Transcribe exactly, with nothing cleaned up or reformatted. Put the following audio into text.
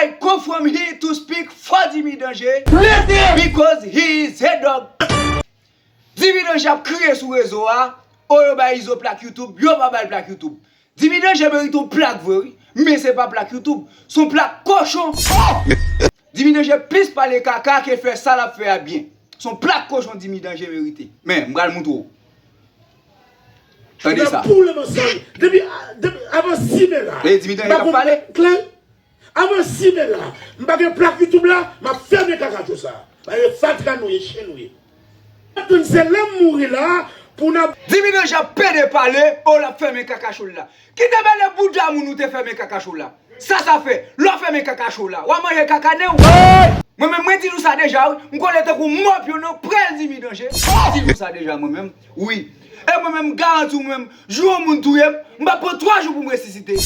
I come from here to speak for Dimi Danje because he is a dog. Dimi Danje ap kriye sou rezo a, o yo bay Izo plak YouTube, yo pa bay plak YouTube. Dimi Danje merite yon plak vre wi, men se pa plak YouTube, se yon plak kochon. Dimi Danje plis pale kaka ke fè sa l ap fè a byen. Se yon plak kochon Dimi Danje merite. Men, m pral moutre w. Tande sa. Pou lè m ansanm. Depi, depi avan sis me la. E Dimi Danje k ap pale. Klè. Avan sis me la, m pa gen plak YouTube la, m ap fèmen kaka cho sa. Paske fatra nou ye, chen nou ye. N ap tann se lè m mouri la pou n ap. Dimi Danje ap pede pale, o l ap fèmen kaka cho l la. Kite bèle bouda moun ou te fèmen kaka cho w la. Sa sa fè? Lè w fèmen kaka cho w la, w a manje kaka nen w. Mwen menm mwen di nou sa deja wi. M kole tankou mòp yo nan prèl Dimi Danje. M di nou sa deja mwen menm. Wi. E mwen menm m garanti w mwen menm, jou yon moun touye m, m pa pran twa jou pou m resisite.